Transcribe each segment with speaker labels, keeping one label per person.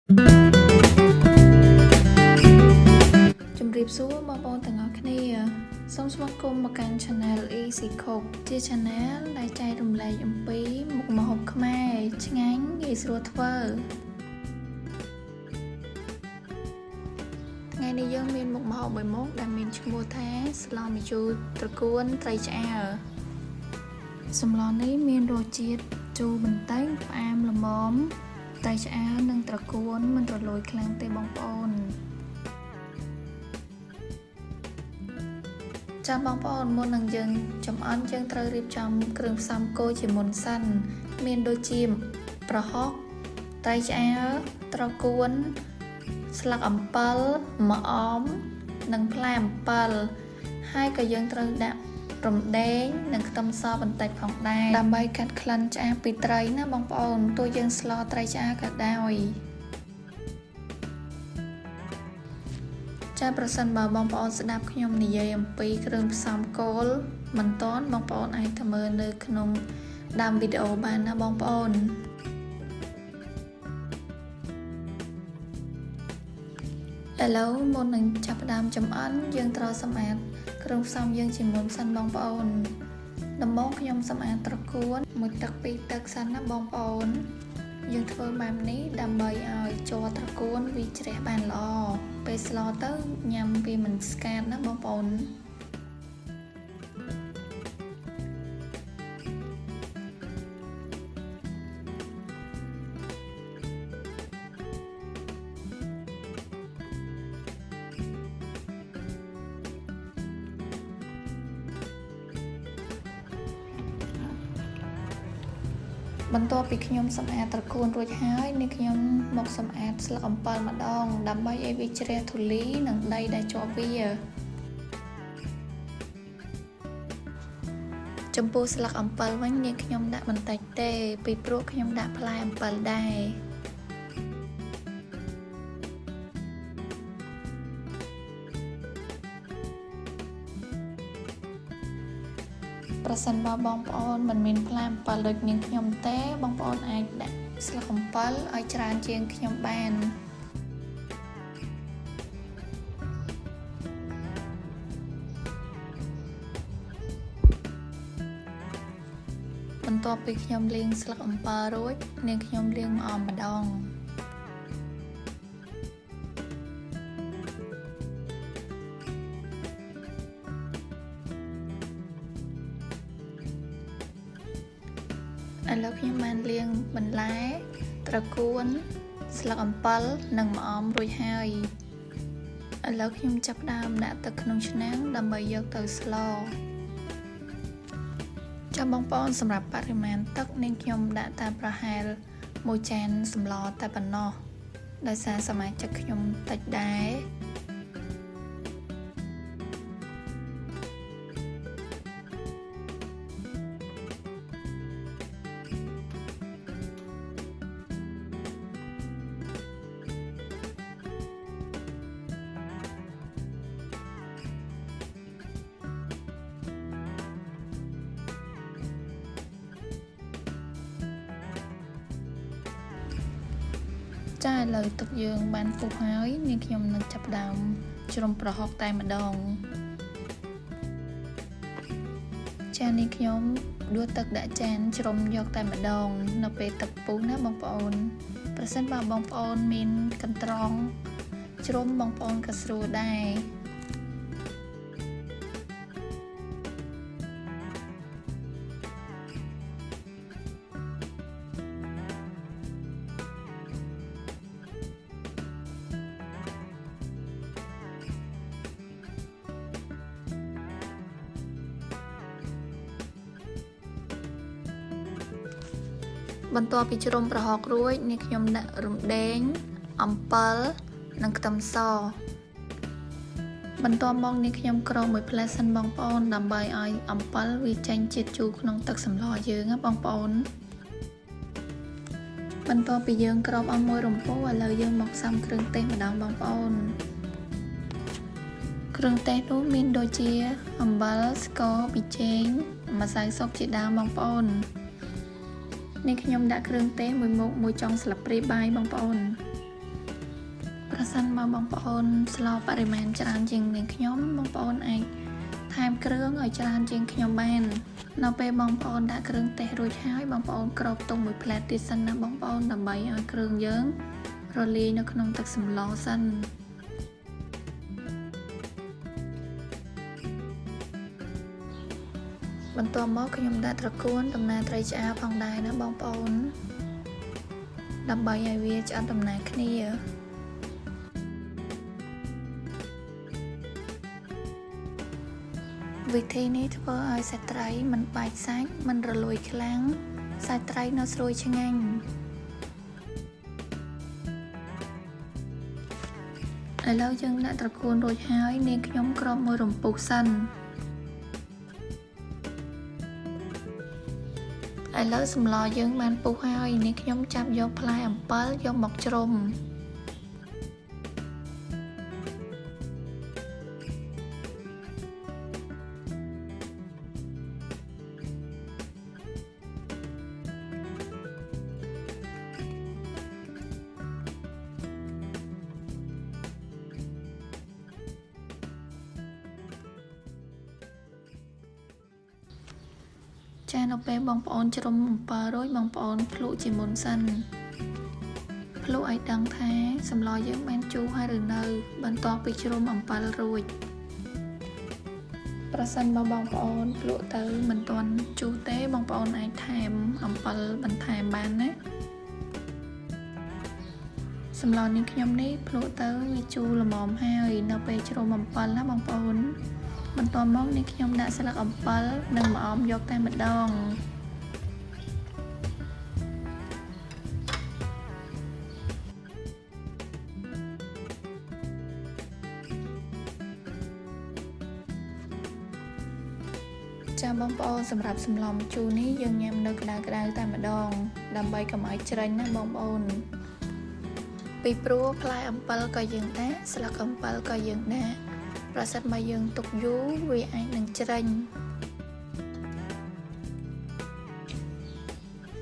Speaker 1: ជំរាបសួរបងប្អូនទាំងអស់គ្នាសូមស្វាគមន៍មកកាន់ Channel Easy Cook ជា Channel ដែលចែករំលែកអំពីមុខម្ហូបខ្មែរឆ្ងាញ់ងាយស្រួលធ្វើថ្ងៃនេះយើងមានមុខម្ហូបមួយមុខដែលមានឈ្មោះថាស្លម្ជូរត្រកួនត្រីឆ្អើរសម្លនេះមានរសជាតិជូរបន្តិចផ្អែមល្មមត្រីឆ្អើរនិងត្រកួនមិនរលួយខ្លាំងទេបងប្អូនចាំបងប្អូនមុននឹងយើងចំអិនយើងត្រូវរៀបចំគ្រឿងផ្សំគោជាមុនសិនមានដូចជាប្រហុកត្រីឆ្អើរត្រកួនស្លឹកអំពិលម្អមនិងផ្លែអំពិលហើយក៏យើងត្រូវដាក់រំដេងនិងខ្ទឹមសបន្តិចផងដែរដើម្បីកាត់ក្លិនឆ្អាបពីត្រីណាបងប្អូនទោះយើងស្លត្រីឆ្អើរក៏ដោយចាប្រសិនបើបងប្អូនស្ដាប់ខ្ញុំនិយាយអំពីគ្រឿងផ្សំគោលមិនទាន់បងប្អូនអាចទៅមើលនៅក្នុងដើមវីដេអូបានណាបងប្អូនឥឡូវមុននឹងចាប់ផ្ដើមចំអិនយើងត្រូវសម្អាតគ្រឿងផ្សំយើងជាមុនសិនបងប្អូនដំបូងខ្ញុំសម្អាតត្រកួនមួយទឹកពីរទឹកសិនណាបងប្អូនយើងធ្វើបែបនេះដើម្បីឲ្យជ័រត្រកួនវាជ្រះបានល្អពេលស្លទៅញ៉ាំវាមិនស្កាតណាបងប្អូនបន្ទាប់ពីខ្ញុំសម្អាតត្រកួនរួចហើយនេះខ្ញុំមកសម្អាតស្លឹកអំពិលម្ដងដើម្បីឲ្យវាជ្រះធូលីនិងដីដែលជាប់វាចំពោះស្លឹកអំពិលវិញនាងខ្ញុំដាក់បន្តិចទេពីព្រោះខ្ញុំដាក់ផ្លែអំពិលដែរប្រសិនបើបងប្អូនមិនមានផ្លែអំពិលដូចនាងខ្ញុំទេបងប្អូនអាចដាក់ស្លឹកអំពិលឲ្យច្រើនជាងខ្ញុំបានបន្ទាប់ពីខ្ញុំលាងស្លឹកអំពិលរួចនាងខ្ញុំលាងម្អមម្ដងឥឡូវខ្ញុំបានលាងបន្លែត្រកួនស្លឹកអំពិលនិងម្អមរួចហើយឥឡូវខ្ញុំចាប់ផ្ដើមដាក់ទឹកក្នុងឆ្នាំងដើម្បីយកទៅស្លចាំបងប្អូនសម្រាប់បរិមាណទឹកនាងខ្ញុំដាក់តែប្រហែលមួយចានសម្លតែប៉ុណ្ណោះដោយសារសមាជិកខ្ញុំតិចដែរចាឥឡូវទឹកយើងបានពុះហើយនាងខ្ញុំនឹងចាប់ផ្ដើមជ្រុំប្រហុកតែម្ដងចានាងខ្ញុំដួសទឹកដាក់ចានជ្រុំយកតែម្ដងនៅពេលទឹកពុះណាបងប្អូនប្រសិនបើបងប្អូនមានកន្ត្រងជ្រុំបងប្អូនក៏ស្រួលដែរបន្ទាប់ពីជ្រុំប្រហុករួចនេះខ្ញុំដាក់រំដេងអំពិលនិងខ្ទឹមសបន្ទាប់មកនេះខ្ញុំក្រងមួយផ្លែសិនបងប្អូនដើម្បីឲ្យអំពិលវាចេញជាតិជូរក្នុងទឹកសម្លយើងណាបងប្អូនបន្ទាប់ពីយើងក្របអស់មួយរំពោះឥឡូវយើងមកផ្សំគ្រឿងទេសម្ដងបងប្អូនគ្រឿងទេសនោះមានដូចជាអំបិលស្ករប៊ីចេងម្សៅស៊ុបជាដើមបងប្អូននេះខ្ញុំដាក់គ្រឿងទេសមួយមុខមួយចុងស្លាបព្រាបាយបងប្អូន ប្រសិនបើបងប្អូនស្លបរិមាណច្រើនជាងនាងខ្ញុំបងប្អូនអាចថែមគ្រឿងឲ្យច្រើនជាងខ្ញុំបាននៅពេលបងប្អូនដាក់គ្រឿងទេសរួចហើយបងប្អូនគ្របទុកមួយភ្លែតទៀតសិនណាបងប្អូនដើម្បីឲ្យគ្រឿងយើងរលាយនៅក្នុងទឹកសម្លសិន បន្ទាប់មកខ្ញុំដាក់ត្រកួនដំណើរត្រីឆ្អើរផងដែរណាបងប្អូនដើម្បីឲ្យវាឆ្អិនដំណើរគ្នាវិធីនេះធ្វើឲ្យសាច់ត្រីមិនបែកសាច់មិនរលួយខ្លាំងសាច់ត្រីនៅស្រួយឆ្ងាញ់ឥឡូវយើងដាក់ត្រកួនរួចហើយនាងខ្ញុំគ្របមួយរំពុះសិនឥឡូវសម្លយើងបានពុះហើយនេះខ្ញុំចាប់យកផ្លែអំពិលយកមកជ្រុំចានៅពេលបងប្អូនជ្រុំអំពិលរួចបងប្អូនភ្លក់ជាមុនសិនភ្លក់ឲ្យដឹងថាសម្លយើងបានជូរហើយឬនៅ បន្ទាប់ពីជ្រុំអំពិលរួចប្រសិនបើបងប្អូនភ្លក់ទៅមិនទាន់ជូរទេបងប្អូនអាចថែមអំពិលបន្ថែមបានណាសម្លនេះខ្ញុំនេះភ្លក់ទៅវាជូរល្មមហើយនៅពេលជ្រុំអំពិលណាបងប្អូនបន្ទាប់មកនេះខ្ញុំដាក់ស្លឹកអំពិលនិងម្អមយកតែម្ដងចាបងប្អូនសម្រាប់សម្លម្ជូរនេះយើងញ៉ាំនៅក្តៅៗតែម្ដងដើម្បីកុំឲ្យច្រាញ់ណាបងប្អូនពីព្រោះផ្លែអំពិលក៏យើងដាក់ស្លឹកអំពិលក៏យើងដាក់ប្រសិនបើយើងទុកយូរវាអាចនឹងច្រាញ់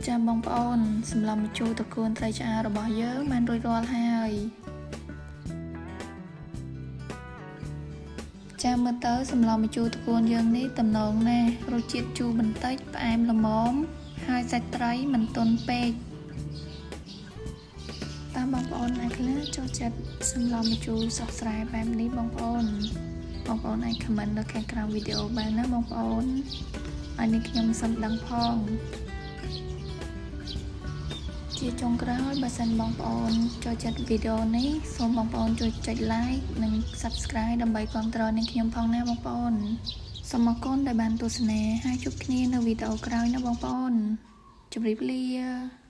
Speaker 1: ចាបងប្អូនសម្លម្ជូរត្រកួនត្រីឆ្អើររបស់យើងបានរួចរាល់ហើយចាមើលទៅសម្លម្ជូរត្រកួនយើងនេះតំណងណាស់រសជាតិជូរបន្តិចផ្អែមល្មមហើយសាច់ត្រីមិនទន់ពេកតើបងប្អូនណាខ្លះចូលចិត្តសម្លម្ជូរស្រស់ស្រាយបែបនេះបងប្អូនបងប្អូនអាច comment នៅខាងក្រោមវីដេអូបានណាបងប្អូនហើយនេះខ្ញុំសូមដឹងផងជាចុងក្រោយបើសិនបងប្អូនចូលចិត្តវីដេអូនេះសូមបងប្អូនជួយចុច like និង Subscribe ដើម្បីគាំទ្រនាងខ្ញុំផងណាបងប្អូនសូមអរគុណដែលបានទស្សនាហើយជួបគ្នានៅវីដេអូក្រោយណាបងប្អូនជម្រាបលា។